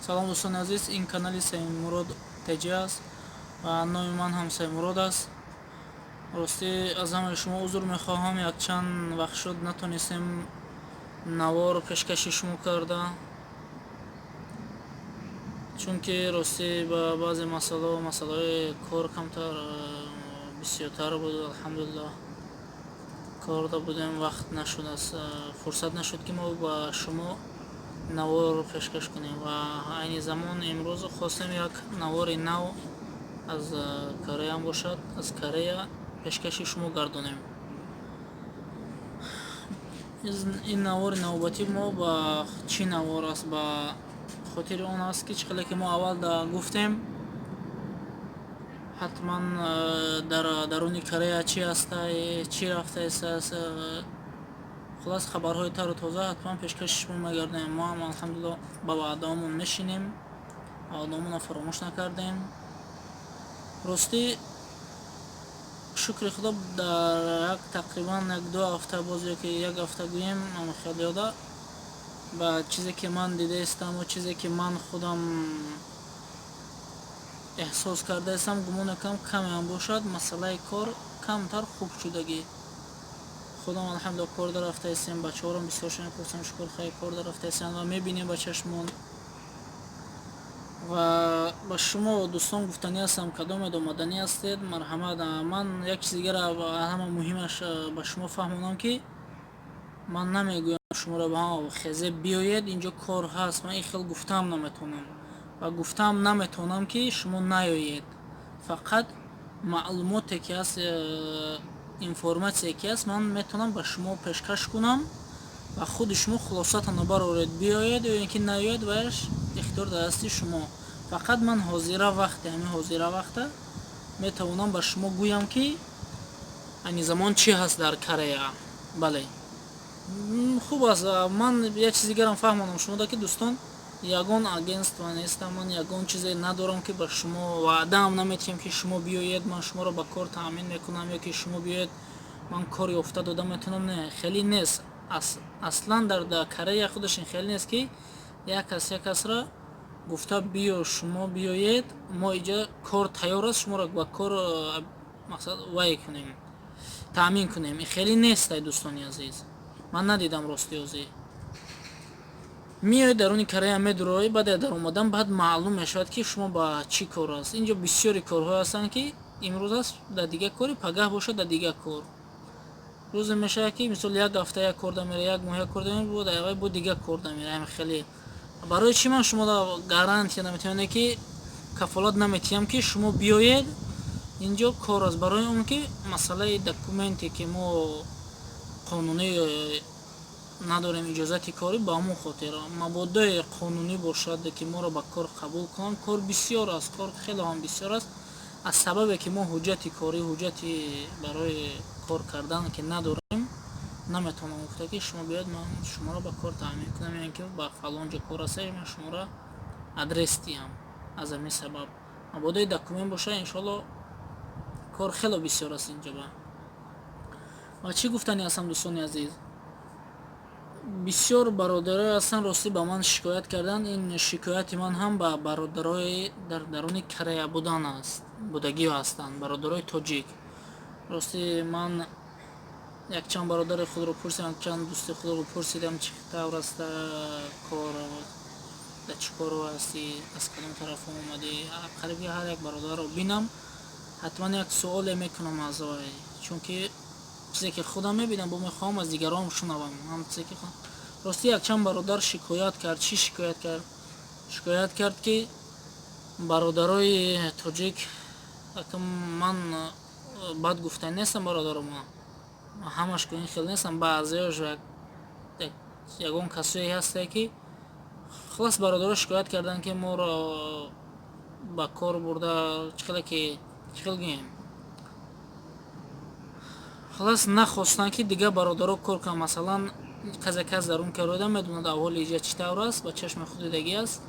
Салом, дӯстони азиз, ин канали Саидмурод ТЖ аст ва номи ман ҳам Саидмурод аст. Ростӣ, аз ҳамаи шумо узр мехоҳам, якчанд вақт шуд, натонистем навор пешкаши шумо карда, чунки ростӣ ба баъзе масъалао, масъалаҳои кор камтар бисёртар буд. Алҳамдулиллоҳ, корда будем, вақт нашуд, фурсат нашуд, ки мо ба шумо навор пешкаш кунем. Ва айни замон имрӯз хостем як навори нав аз Кореям бошад, аз Корея пешкаши шумо гардонем. Ин навори навбатии мо ба чӣ навор аст? Ба хотири он аст, ки чӣ хеле ки мо аввал гуфтем, ҳатман дар даруни Корея чӣ ҳастай, чӣ рафтааст, хулас, хабарҳои тару тоза ҳатман пешкаши шумо мегардонем. Мо ҳам, алҳамдулилло, ба ваъдаомон мешинем, ваъдаомонро фаромӯш накардем. Ростӣ, шукри Худо, дар як тақрибан як 2 ҳафта боз ёки як ҳафта гӯем, хел ёда ба чизе ки ман дидаистаму чизе ки ман худам эҳсос кардаистам, гумон мекунам, камеам бошад, масъалаи кор камтар хуб шудагӣ. Худам, алҳамдулилла, кор дарафтаистем, бачаҳоро бисёршон мепурсам, шукр, хайр, кор дарафтаистанд ва мебинем ба чашмон. Ва ба шумо, дӯстон, гуфтанӣ ҳастам: кадомед омаданӣ ҳастед, марҳамат. Ман як чиз дигара, ҳама муҳимаш, ба шумо фаҳмонам, ки ман намегӯям шуморо ба хезе биёед, инҷо кор ҳаст. Ман ин хел гуфтаам наметавонам ва гуфтаам наметавонам, ки шумо наёед. Фақат маълумоте ки ҳаст, информатсие ки ҳаст, ман метавонам ба шумо пешкаш кунам ва худи шумо хулосатонро бароред, биёед ё ин ки наёед, ваяш ихтиёр дар дасти шумо. Фақат ман ҳозира вақте, ҳамин ҳозира вақта метавонам ба шумо гӯям, ки айни замон чӣ ҳаст дар Корея. Бале, хуб аст. Ман як чиз дигарам фаҳмонам шумода, ки, дӯстон, ягон агентство нестам ман, ягон чизе надорам, ки ба шумо ваъдаам наметиҳам, ки шумо биёед, ман шуморо ба кор таъмин мекунам, ё ки шумо биёед, ман кор ёфта дода метавонам. Не, хеле нест аслан. Дар Корея худаш ин хеле нест, ки як кас як касра гуфта: «Биё, шумо биёед, мо иҷа кор тайёр аст, шуморо ба кор, мақсад, вай кунем, таъмин кунем». Ин хеле нест, ай дӯстони азиз, ман надидам. Рости, озӣ меоед даруни Корея, медуроӣ, баъд даромадан баъд маълум мешавад, ки шумо ба чӣ кор аст. Инҷо бисёри корҳое ҳастанд, ки имрӯз аст дар дигар кори, пагаҳ бошад дар дигар кор. Рӯзе мешавад, ки мисол як ҳафта як кор дамера, як моҳ як кор дамера, бо дигар кор дамера. Ҳам хеле барои чӣ ман шуморо гарантия наметиҳам, ки кафолат наметиҳам, ки шумо биёед, инҷо кор аст? Барои он ки масъалаи документе ки мо қонунӣ надорем, иҷозати корӣ, ба ҳамон хотир. Мабодои қонунӣ бошад, ки моро ба кор қабул кунанд, кор бисёр аст, кор хеле ҳам бисёр аст. Аз сабабе ки мо ҳуҷҷати корӣ, ҳуҷҷати барои кор кардан ки надорем, наметавонам гуфта, ки шумо биёед, ман шуморо ба кор таъмин кунам, ё ин ки ба фалон ҷо кор аст, ман шуморо адрес диҳам. Аз ҳамин сабаб, мабодои документ бошад, иншоалло, кор хеле бисёр аст инҷо. Ва чӣ гуфтанӣ ҳастам, дӯстони азиз? Бисёр бародарое ҳастанд, ростӣ, ба ман шикоят карданд. Ин шикояти ман ҳам ба бародарои дар даруни Корея будан аст, будагиҳо ҳастанд, бародарои тоҷик. Ростӣ, ман якчанд бародари худро пурсидам, якчанд дӯсти худро пурсидам, чӣ тавр аст кор, дар чӣ коро ҳастӣ, аз кадом тараф омадӣ. Қариби ҳар як бародарро бинам, ҳатман як суоле мекунам аз вай, чунки чизе ки худам мебинам, бо мехоҳам аз дигарон шунавам ҳам чизе ки. Ростӣ, якчанд бародар шикоят кард. Чӣ шикоят кард? Шикоят кард, ки бародарои тоҷик, ман бад гуфтани нестам, бародаро, ма ҳамаш ин хел нестам, баъзеош ягон касое ҳастае, ки хулас, бародаро шикоят карданд, ки моро ба кор бурда, чӣ хеле ки, чӣ хел гӯем, хулас, нахостанд, ки дигар бародаро кор кунанд. Масалан, казе кас дар он карода медонад, аҳволи иҷа чӣ тавр аст, ба чашми худ дидагӣ аст.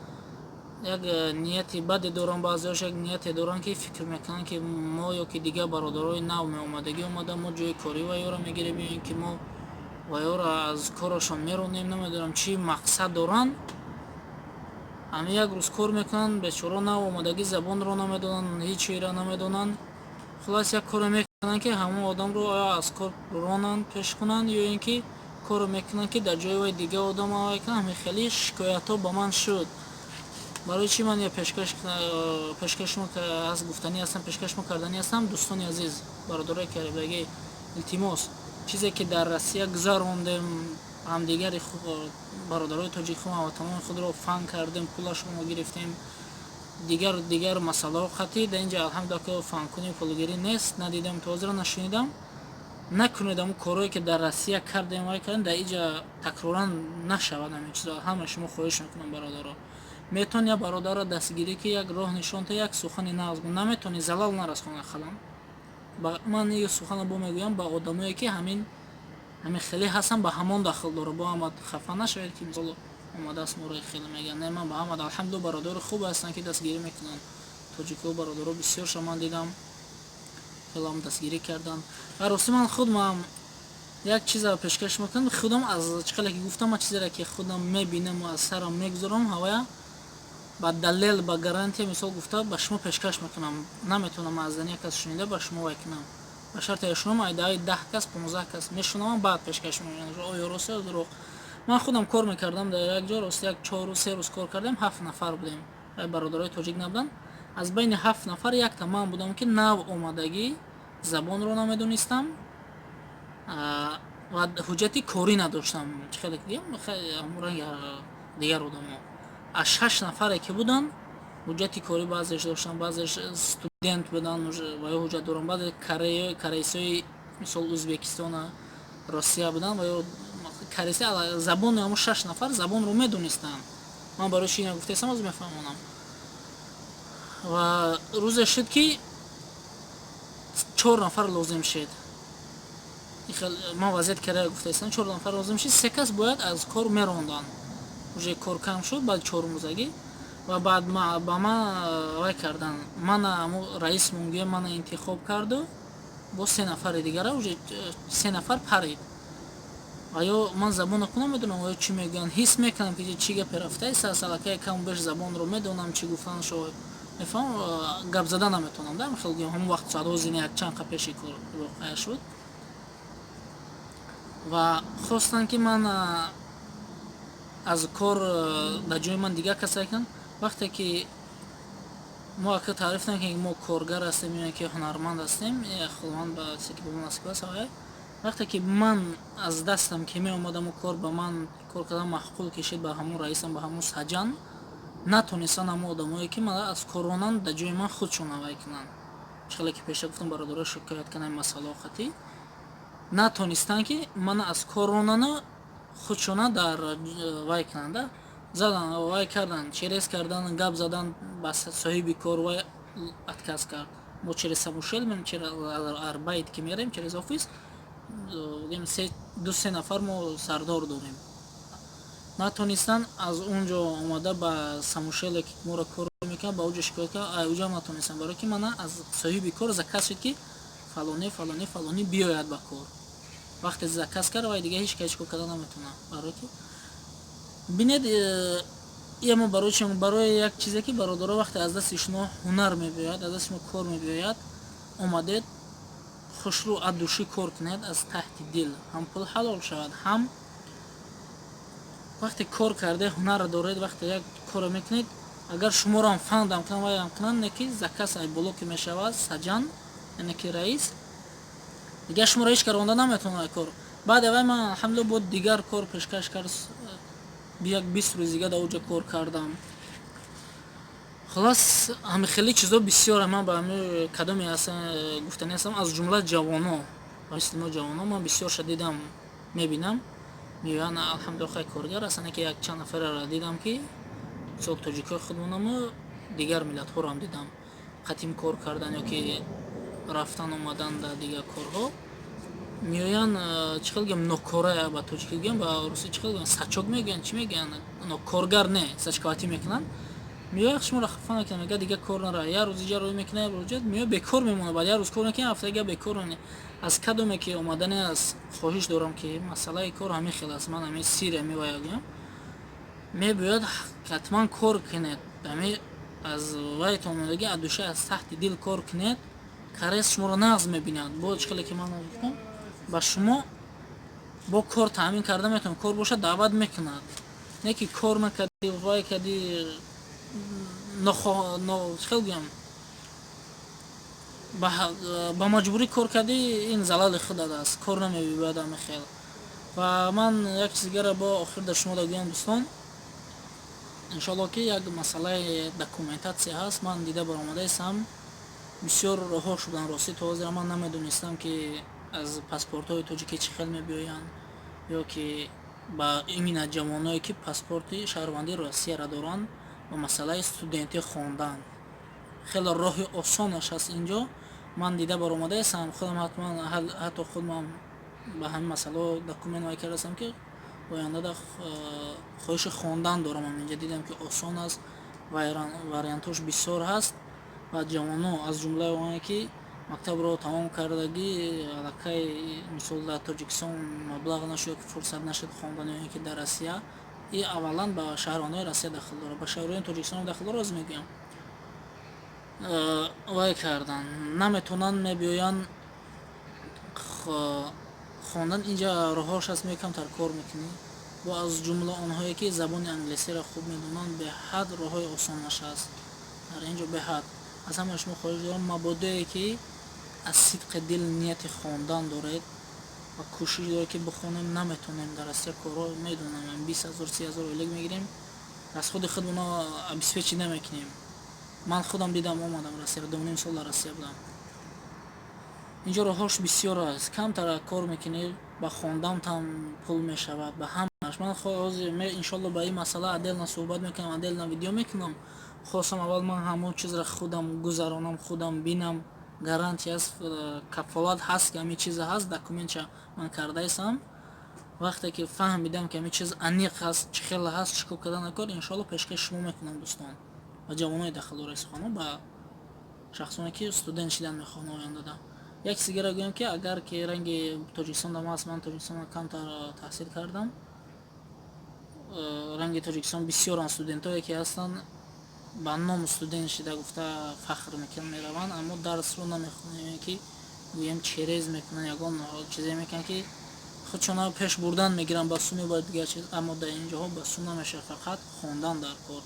Як нияти баде доранд баъзеош, як нияте доранд, ки фикр мекунанд, ки мо ё ки дигар бародарои нав меомадагӣ омада, мо ҷои корӣ ваёро мегирем ё ин ки мо ваёро аз корашон меронем. Намедонам, чӣ мақсад доранд. Ҳамин як рӯз кор мекунанд, бечора, нав омадагӣ, забонро намедонанд, ҳеҷ чиро намедонанд. Хуллас, як коре мекунанд, ки ҳамон одамро оё аз кор ронанд, пеш кунанд, ё ин ки коро мекунанд, ки дар ҷои вай дига одам авай кунанд. Ҳамин хеле шикоятҳо ба ман шуд. Барои чӣ ман пешкашмо гуфтанӣ ҳастам, пешкашмо карданӣ ҳастам? Дӯстони азиз, бародарои карибагӣ, илтимос, чизе ки дар Россия гузарондем, ҳамдигари бародарои тоҷикҳо, ҳамватанони худро фан кардем, пулашонро гирифтем, дигар дигар масъалаҳо қатъӣ. Дар инҷа, алҳамдулилла, ки фанкунӣ, пулгирӣ нест, надидам, то ҳозира нашунидам. Накунед ҳамун корҳое, ки дар Россия кардем, вай кардем, дар инҷа такроран нашавад ҳамин чизо. Ҳама шумо хоҳиш мекунам, бародаро, метавон як бародарро дастгирӣ, ки як роҳ нишон та, як сухани нағз, наметавонӣ, залал нарасхон ақаллан. Ман ин суханро бо мегӯям ба одамое, ки ҳамин хеле ҳастам, ба ҳамон дахл дора. Бо ҳама хафа нашавед, ки мисол омадааст, моро хеле мегӯянд. Не, ман ба ҳама, алҳамдулилла, бародари хуб ҳастанд, ки дастгирӣ мекунанд. Тоҷикҳо, бародаро бисёрша ман дидам, хелам дастгирӣ карданд. Ва ростӣ, ман худам як чиза пешкаш мекунам. Худам аз чӣ қадар ки гуфтам, ман чизеро, ки худам мебинаму аз сарам мегузорам, ҳавая ба далел, ба гарантия, мисол гуфта, ба шумо пешкаш мекунам. Наметавонам аз як кас шунида ба шумо вай кунам. Ба шарте шунам, айдаи 10 кас, 15 кас мешунавам, баъд пешкаш мекунам, оё рост ё дурӯғ. Ман худам кор мекардам дар як ҷо. Рост, як 4 рӯз, 3 рӯз кор кардем, ҳафт нафар будем, бародарои тоҷик набуданд. Аз байни ҳафт нафар якта ман будам, ки нав омадагӣ, забонро намедонистам ва ҳуҷҷати корӣ надоштам. Чӣ хеле ранги дигар одамо. Аз шаш нафаре, ки буданд, ҳуҷҷати корӣ баъзеш доштанд, баъзеш студент буданд ва ё ҳуҷҷат доранд, баъзе корейсои, мисол, Ӯзбекистона, Россия буданд ва ё корейси забони. Ҳамун шаш нафар забонро медонистанд. Ман барои чи ина гуфтаистам, оз мефаҳмонам. Ва рӯзе шуд, ки чор нафар лозим шуд. Ман вазъият корея гуфтаистам. Чор нафар лозим шуд, се кас бояд аз кор меронданд. Уже кор кам шуд баъд чоррӯзагӣ. Ва баъд ба ман вай кардан, мана ҳаму раис мунгӯя мана интихоб карду бо се нафари дигара. Уже се нафар парид. Ва ё ман забонро кунам медонам, ё чӣ мегӯянд, ҳис мекунам, ки чӣ гапе рафтааст. Аллакай каму беш забонро медонам, чӣ гуфтаншо мефаҳмам, гап зада наметавонам да хел. Ҳамон вақт соатҳо зини як чанд қа пеши кор воқеа шуд. Ва хостанд, ки ман аз кор, дар ҷои ман дигар касе кунанд. Вақте ки мо ака таъриф накунем, ки мо коргар ҳастем ё ки ҳунарманд ҳастем, худованд ба чизе, ки ба мо насиб аст. Вақте ки ман аз дастам ки меомадаму кор ба ман кор кардан маъқул кишид, ба ҳамун раисам, ба ҳамун саҷан, натонистанд ҳамон одамое, ки ман аз кор ронанд, дар ҷои ман худшон авай кунанд. Чӣ хеле ки пеша гуфтам, бародаро шикоят карданд, масъалао қатъӣ натонистанд, ки мана аз кор ронану худшона дар вай кунанда. Задан, вай кардан, через кардан, гап задан ба соҳиби кор, вай отказ кард. Мо через самушел мерем, через Arbeit ки мерем, через офис, ду се нафар мо сардор дорем. Натонистанд. Аз он ҷо омада ба самушеле, ки моро кор мекунад, ба оҷо шикоят кард. Уҷо натонистанд, барое ки мана аз соҳиби кор заказ шуд, ки фалоне, фалоне, фалонӣ биёяд ба кор. Вақте заказ кард, вай дига ҳеҷ кас кор карда наметавонад. Барое ки бинед, имо барои чи? Барои як чизе, ки, бародаро, вақте аз дасти шумо ҳунар мебиёяд, аз дасти шумо кор мебиёяд, омадед, хушрӯ, от души кор кунед, аз таҳти дил, ҳам пул ҳалол шавад, ҳам вақте кор карде, ҳунарро доред, вақте як корро мекунед, агар шуморо фандам кунанд, вайам кунанд, не ки заказ ай боло ки мешавад, саҷан, яъне ки раис, дигар шуморо ҳеҷ кар ронда наметавонад кор. Баъде вай ман, алҳамдулилла, бо дигар кор пешкаш кард, як 20 рӯз дига дар оҷа кор кардам. Холас, ҳами хеле чизо бисёр. Ман ба ҳами кадоме гуфтанӣ ҳастам, аз ҷумла ҷавоно, мисли мо ҷавоно, ман бисёрша дидам, мебинам, меоянд, алҳамдулилла, хай, коргар ҳастанд, ки як чанд нафарро дидам, ки мисол тоҷикои худмонаму дигар миллатҳоро дидам, қатим кор кардан ё ки рафтан омадан дар дигар корҳо меоянд. Чӣ хел гӯям, нокора, ба тоҷикӣ гӯям, ба русӣ чӣ хел гӯям, сачок мегӯянд, чӣ мегӯянд, коргар не, сачковать мекунанд. Меояд, шуморо хафа мекунад, мегӯяд: «Дигар кор нара». Як рӯз иҷа рӯй мекунад, як рӯз меояд, бекор мемонад. Баъд як рӯз кор мекунад, ҳафта дига бекор мемонад. Аз кадоме ки омадане аст, хоҳиш дорам, ки масъалаи кор ҳамин хел аст. Ман ҳамин сири ҳамин вая гӯям. Мебояд ҳатман кор кунед, ами аз вайтон омодагӣ, аз душа, аз таҳти дил кор кунед. Кореец шуморо нағз мебинад. Бо чӣ хеле ки ман гуфтам, ба шумо бо кор таъмин карда метавон, кор бошад, даъват мекунад. Не ки кор накардӣ, вай кардӣ, чӣ хел гӯям, ба маҷбурӣ кор кардӣ, ин залали худат аст, кор намебояд ҳами хел. Ва ман як чиз дигарро бо охир дар шумо дагӯям, дӯстон. Иншоалло, ки як масъалаи документация ҳаст, ман дида баромадаистам, бисёр роҳҳо шудан. Ростӣ, то ҳозира ман намедонистам, ки аз паспортҳои тоҷикӣ чӣ хел мебиёянд ё ки ба именно ҷавоное, ки паспорти шаҳрвандии Россияро доранд, ба масъалаи студентӣ хондан хеле роҳи осонаш аст. Инҷо ман дида баромадаистам, худам ҳатман, ҳатто худам ба ҳамин масъалао документ вай кардаастам, ки ояндада хоҳиши хондан дорам. Инҷа дидам, ки осон аст, вариантҳош бисёр ҳаст. Ва ҷавонон, аз ҷумлаи оне ки мактабро тамом кардагӣ, аллакай, мисол, дар Тоҷикистон маблағ нашуд ё ки фурсат нашуд хондан, ё ин ки дар Россия, и аввалан ба шаҳрвандони Россия дахл дорад, ба шаҳрвандони Тоҷикистон дахл дорад. Роз мегӯям, вай кардан наметавонанд, мебиёянд хондан. Инҷа роҳҳош аст, мекамтар кор мекунӣ. Бо аз ҷумла онҳое ки забони англисиро хуб медонанд, беҳад роҳҳои осонаш аст дар ин ҷо, беҳад. Аз ҳамаи шумо хоҳиш дорам, мабодое ки аз сидқи дил нияти хондан доред ва кӯшиш доред, ки бихонем, наметавонем дар Россия, корҳо медонам, 20 000, 30 000 ойлик мегирем, расходи худмоно обеспечить намекунем. Ман худам дидам, омадам Россияро, 2,5 сол дар Россия будам. Инҷо роҳҳош бисёр аст, камтар кор мекунӣ, ба хондантам пул мешавад, ба ҳамаш. Ман ҳозир иншолло ба ин масъала отдельно суҳбат мекунам, отдельно видео мекунам. Хостам, аввал ман ҳамон чизро худам гузаронам, худам бинам, гарантия аст, кафолат ҳаст, ки ҳамин чиза ҳаст, документша ман кардаистам. Вақте ки фаҳмидам, ки ҳамин чиз аниқ ҳаст, чӣ хела ҳаст, чӣ кор кардан кор, иншоалло пешкаши шумо мекунам, дӯстон, ба ҷавонои дахлдори сухано, ба шахсоне ки студент шидан мехоҳанд ояндада. Як чиз дигаро гӯям, ки агар ки ранги Тоҷикистон дам аст, ман Тоҷикистон камтар таҳсил кардам, ранги Тоҷикистон бисёранд студентое ки ҳастанд, ба ном студент шида гуфта фахр мекунанд, мераванд, аммо дарсро намехонанд, ки гӯем, через мекунанд, ягон чизе мекунанд, ки худшона пеш бурдан мегиранд ба суми, ба дигар чиз. Аммо дар ин ҷоҳо ба сум намешавад, фақат хондан дар кор,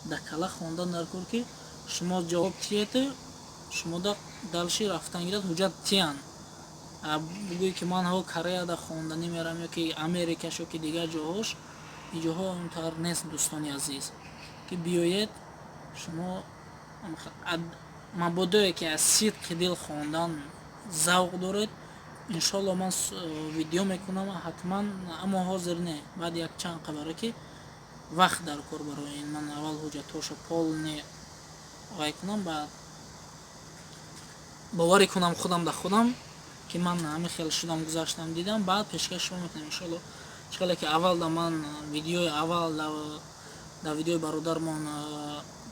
дакала хондан дар кор, ки шумо ҷавоб тиед, шумо да дальше рафтан гирад, ҳуҷҷат тиян. Бигӯӣ, ки ман ҳо Кореяда хонданӣ мерам ё ки Америкаш ё ки дигар ҷоҳош, ин ҷоҳо онтар нест, дӯстони азиз, ки биёед шумо. Мабодое ки аз сидқи дил хондан завқ доред, иншолло ман видео мекунам ҳатман, аммо ҳозир не, баъд як чанд қабаре ки вақт дар кор барои ин. Ман аввал ҳуҷҷатҳошо полный вай кунам, баъд боварӣ кунам худам да худам, ки ман ҳамин хел шудам, гузаштам, дидам, баъд пешкаш шумо мекунам, иншолло. Чӣ хеле ки аввал да ман видеои аввал дар видеои бародармон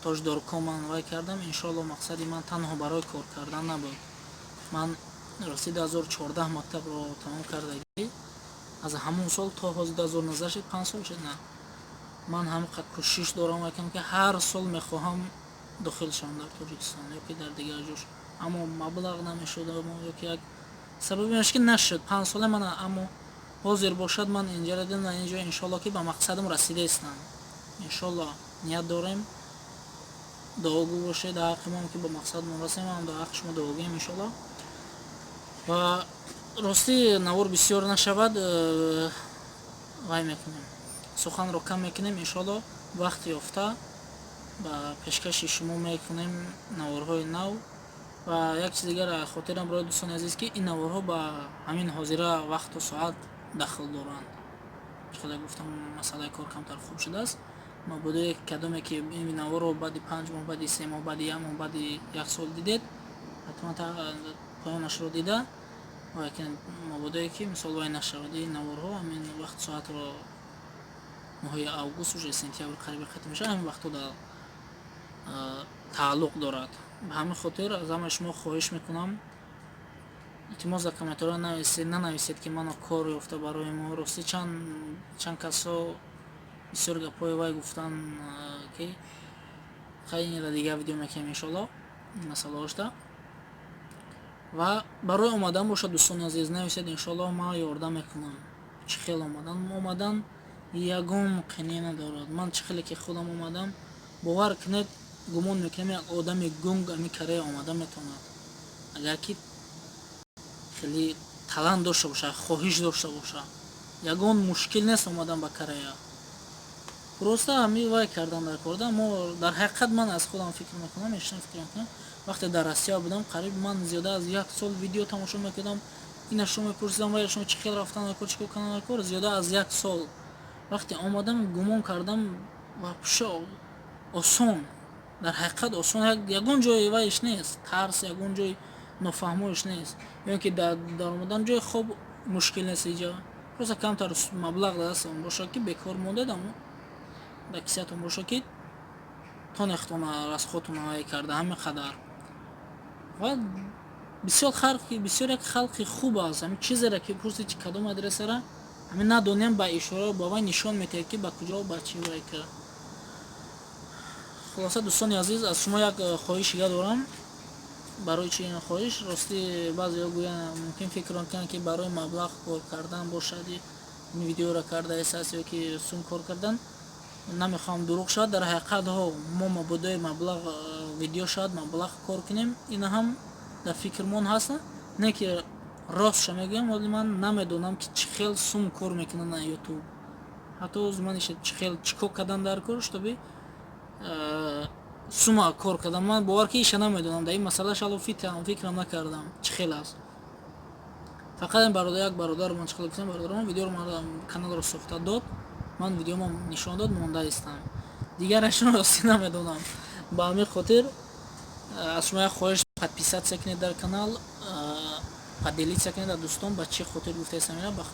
Тоҷдорко ман вай кардам, иншолло. Мақсади ман танҳо барои кор кардан набуд. Ман рости 2014 мактабро тамом кардагӣ, аз ҳамон сол то ҳозир, 2019 шуд, 5 сол шуд. На, ман ҳамин кӯшиш дорам вайкам, ки ҳар сол мехоҳам дохил шавам дар Тоҷикистон ё ки дар дигар ҷош, аммо маблағ намешуд ё ки як сабаби меш ки нашуд 5 сола ман. Аммо ҳозир бошад, ман инҷаро дидам, дар инҷо иншолло ки ба мақсадам расидаистам. Иншолло, ният дорем, дуогӯ бошед дар ҳаққи мо, ки ба мақсадмон расем, ҳам дар ҳаққи шумо дуогӯем, иншолло. Ва ростӣ, навор бисёр нашавад, вай мекунем, суханро кам мекунем. Иншолло, вақт ёфта ба пешкаши шумо мекунем наворҳои нав. Ва як чиз дигар хотирам барои дӯстони азиз, ки ин наворҳо ба ҳамин ҳозира вақту соат дахл доранд. Чӣ қадар гуфтам, масъалаи кор камтар хуб шудааст. Мабодое кадоме ки ин наворро баъди 5 моҳ, баъди 3 моҳ, баъди як моҳ, баъди як сол дидед, ҳатман поёнашро дида, мабодое ки мисол вай нашавад. Ин наворҳо ҳамин вақт соатро, моҳи август, уже сентябр қариби хатм мешавад, ҳамин вақтҳо тааллуқ дорад. Ба ҳамин хотир аз ҳамаи шумо хоҳиш мекунам, илтимос, дар комментария нанависед, ки мано кор ёфта барои мо. Ростӣ, чанд касо Бисёр гапҳои вай гуфтан, ки хай, инра дигар видео мекунем, иншоалло, масъалаҳошта. Ва барои омадан бошад, дӯстони азиз, нависед, иншоалло, ман ёрдам мекунам. Чӣ хел омадан? Омадан ягон қине надорад. Ман чӣ хеле ки худам омадам, бовар кунед, гумон мекунам, як одами гунг ами Корея омада метавонад, агар ки хеле талант дошта боша, хоҳиш дошта боша. Ягон мушкил нест омадан ба Корея, просто ҳами вай кардан дар корда. Мо дар ҳақиқат, ман аз худам фикр мекунам, мешинам, фикр мекунам. Вақте дар Россия будам, қариб ман зиёда аз як сол видео тамошо мекардам, инашро мепурсидам, вайашро, чӣ хел рафтан кор, чӣ кор кардан кор, зиёда аз як сол. Вақте омадам, гумон кардам, вообще осон, дар ҳақиқат осон. Ягон ҷои вайш нест, тарс, ягон ҷои нофаҳмоиш нест, ё ки дар омадан ҷои хоб мушкил нест. Иҷа просто камтар маблағ дар дастатон бошад, ки бекор мондед, амо дар кисаатон бошад, ки тонехтона расходтона вай карда, ҳамин қадар. Ва бисёр халқи, бисёр як халқи хуб аст. Ҳамин чизеро ки пурсид, чи кадом адресара, ҳамин надонем, ба ишора, ба вай нишон метиҳад, ки ба куҷо, ба чӣ вай кард. Хулоса, дӯстони азиз, аз шумо як хоҳишига дорам. Барои чи ин хоҳиш? Ростӣ, баъзеҳо гӯянд, мумкин фикр кунанд, ки барои маблағ кор кардан бошад ин видеоро кардаест ё ки сум кор кардан. Намехоҳам дурӯғ шавад. Дар ҳақиқат ҳо, мо мабодои маблағ видео шавад, маблағ кор кунем, ина ҳам дар фикрмон ҳаст. Не ки ростша мегӯям, вале ман намедонам, ки чӣ хел сум кор мекунанд на Ютуб. Ҳатто ман чӣ хел, чӣ кор кардан дар кор, чтобы сума кор кардам, ман бовар ки иша намедонам. Дар ин масъала шало фикрам накардам, чӣ хел аст. Фақат бародар, як бародар, ман чӣ хел гуфтам, бародарам видеоро каналро сохта дод, ман видеомам нишон дод, монда истам, дигарашро ростӣ намедонам. Ба ҳамин хотир аз шумо як хоҳиш: подписаться кунед дар канал, поделиться кунед дар дӯстон. Ба чӣ хотир гуфтаистам ина? Ба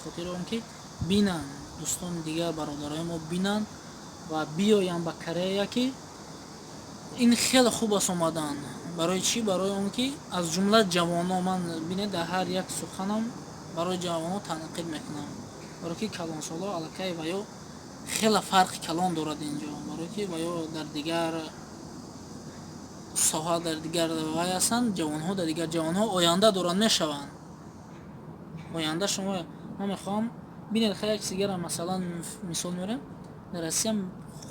хотири он ки бинанд дӯстони дигар, бародарои мо бинанд ва биёянд ба Корея, ки ин хеле хуб аст омадан. Барои чӣ? Барои он ки аз ҷумла ҷавоно. Ман, бинед, дар ҳар як суханам барои ҷавоно танқид мекунам, барое ки калонсоло аллакай ва ё хеле фарқи калон дорад инҷо, барое ки ва ё дар дигар соҳа, дар дигар вай ҳастанд, ҷавонҳо дар дигар. Ҷавонҳо оянда доранд, мешаванд оянда. Шумо, ман мехоҳам, бинед, хеле як чиз дигарам, масалан, мисол меорем: дар Россия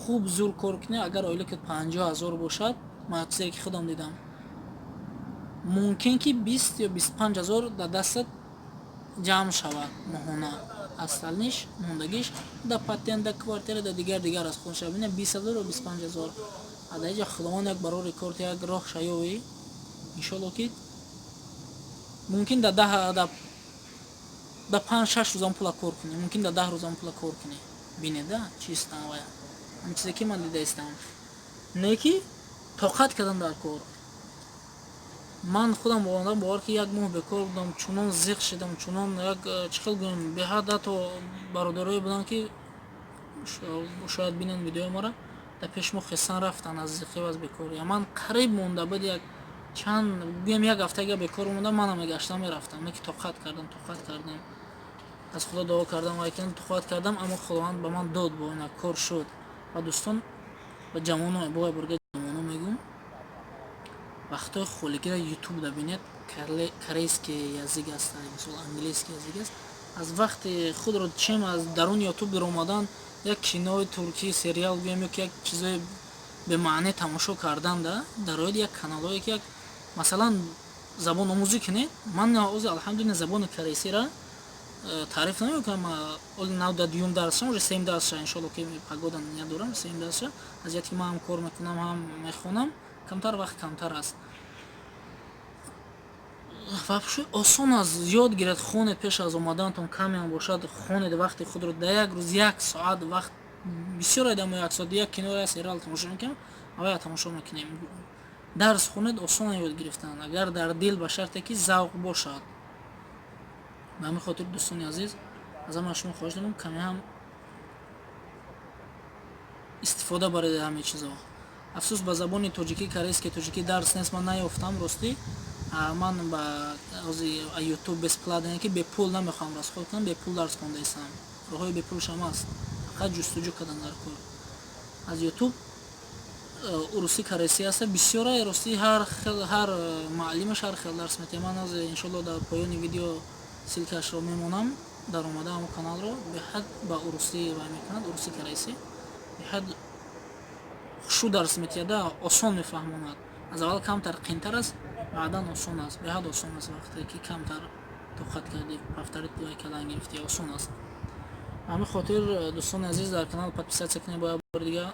хуб зур кор кунӣ, агар ойликат 50 000 бошад, ман чизе ки худам дидам, мумкин ки 20 ё 25 000 дар дастат ҷамъ шавад моҳона. Остальныйш, мондагиш, да патент, да квартира, да дигар дигар аз худша. Бина, 20 000 ё 25 000. А дар иҷа Худованд як барори корти, як роҳ шаёвӣ, иншолло, ки мумкин да даҳ, да 5-6 рӯзам пула кор кунӣ, мумкин да 10 рӯзам пула кор кунӣ. Бинеда, чистам вая, ҳамин чизе ки ман дидаистам, не ки тоқат кардам дар кор. Ман худам бовардам, бовар ки як моҳ бекор будам, чунон зиқ шидам, чунон як чӣ хел гӯям, беҳад. Ҳатто бародарое буданд, ки шояд бинанд видеои маро, дар пеши мо хесан рафтанд аз зиқӣ, аз бекорӣ. Ман қариб монда буд, як чанд, гӯям, як ҳафтага бекор монда, манам мегаштам, мерафтам. Не ки тоқат кардам, тоқат кардам, аз Худо дуо кардам, вайкан, тоқат кардам, аммо Худованд ба ман дод, бо ина кор шуд. Ва дӯстон, ба ҷавоно, бо бурга ҷавоно мегӯм: вақтҳои холигиро Ютуб да бинед, корейский язык аст, мисол, английский язык аст. Аз вақти худро чем аз даруни Ютуб даромадан, як кинои туркӣ, сериал гӯям, ё ки як чизои бемаъне тамошо кардан, да дарояд як каналҳое ки як, масалан, забономӯзӣ кунед. Ман ҳозир, алҳамдулилла, забони корейсиро таъриф намекунам, оли нав дар дуюм дарсшам, уже сеюм дарсша, иншолло, ки погода ният дорам сеюм дарсша. Аз ҷиҳате ки ман ҳам кор мекунам, ҳам мехонам, камтар вақт камтар аст. Вообще осон аст ёд гиред. Хонед пеш аз омаданатон, камеам бошад, хонед. Вақти худро дар як рӯз як соат вақт бисёр айдамо, як соат як кино, я сериал тамошо мекунем, авая тамошо мекунем, дарс хонед. Осон ёд гирифтан, агар дар дил, ба шарте ки завқ бошад. Ба ҳамин хотир, дӯстони азиз, аз ҳама шумо хоҳиш дорам, каме ҳам истифода баред ҳамин чизо. Афсӯс, ба забони тоҷикӣ, корейски, тоҷикӣ дарс нест, ман наёфтам, ростӣ. Ман ба Ютуб бесплатно, ки бепул намехоҳам расход кунам, бепул дарс хондаистам, роҳҳои бепулшам аст. Фақат ҷустуҷӯ кардан дар кор аз Ютуб. Урусӣ кареси аста бисёра, ростӣ, ҳар хел, ҳар муаллимаш ҳар хел дарс метиҳад. Ман аз иншоалло дар поёни видео ссылка шро мемонам. Даромада ҳамон каналро, беҳад ба урусӣ вай мекунад, урусӣ кареси беҳад хушу дарс метиҳада, осон мефаҳмонад. Аз аввал камтар қиинтар аст, баъдан осон аст, беҳад осон аст. Вақте ки камтар тоқат кардӣ, повторить вай кардан гирифтӣ, осон аст. Ба ҳамин хотир, дӯстони азиз, дар канал подписаться кунед, бо як бори дига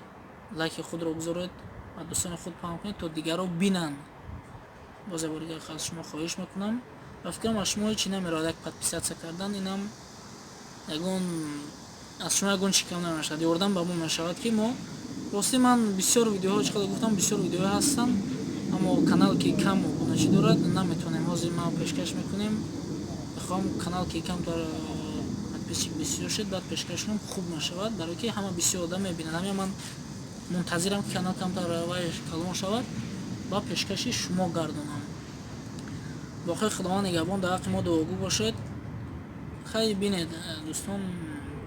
лайки худро гузоред ва дӯстони худ паҳн кунед, то дигарро бинанд. Боз як бори дига аз шумо хоҳиш мекунам ва фикрам, аз шумо ҳечи намеравад як подписаться кардан. Инам ягон аз шумо ягон чи кам намешавад, ёрдам ба мо мешавад, ки мо, ростӣ, ман бисёр видеоҳо, чӣ қадар гуфтам, бисёр видеоҳо ҳастанд, аммо канал ки кам обуначӣ дорад, наметавонем. Ҳозир ма пешкаш мекунем, мехоҳам канал ки камтар подписчик бисёр шуд, баъд пешкаш кунам, хуб мешавад, барое ки ҳама бисёр одам мебинанд. Ҳамин ман мунтазирам, ки канал камтар вай калон шавад ва пешкаши шумо гардонам. Боқӣ Худованд нигаҳбон, дар ҳаққи мо дуогӯ бошед. Хайр, бинед, дӯстон,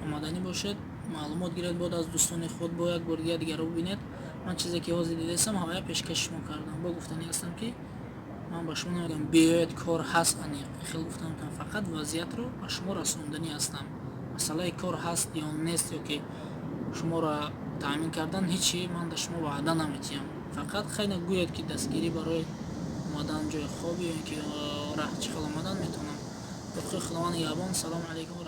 омаданӣ бошед, маълумот гиред бод аз дӯстони худ, бо як бор дига дигарро бибинед. Ман чизе ки ҳозир дидастам, ҳавая пешкаши шумо кардам. Бо гуфтанӣ ҳастам, ки ман ба шумо намегӯям биёед, кор ҳаст, аниқ хел гуфта наметавонам, фақат вазъиятро ба шумо расонданӣ ҳастам. Масъалаи кор ҳаст ё нест ё ки шуморо таъмин кардан, ҳечи ман да шумо ваъда наметиҳам. Фақат хайна гӯед, ки дастгирӣ барои омадан, ҷои хобӣ ё ин ки раҳ чӣ хел омадан метавонам. Боқӣ Худованд нигаҳбон. Салому алайкум.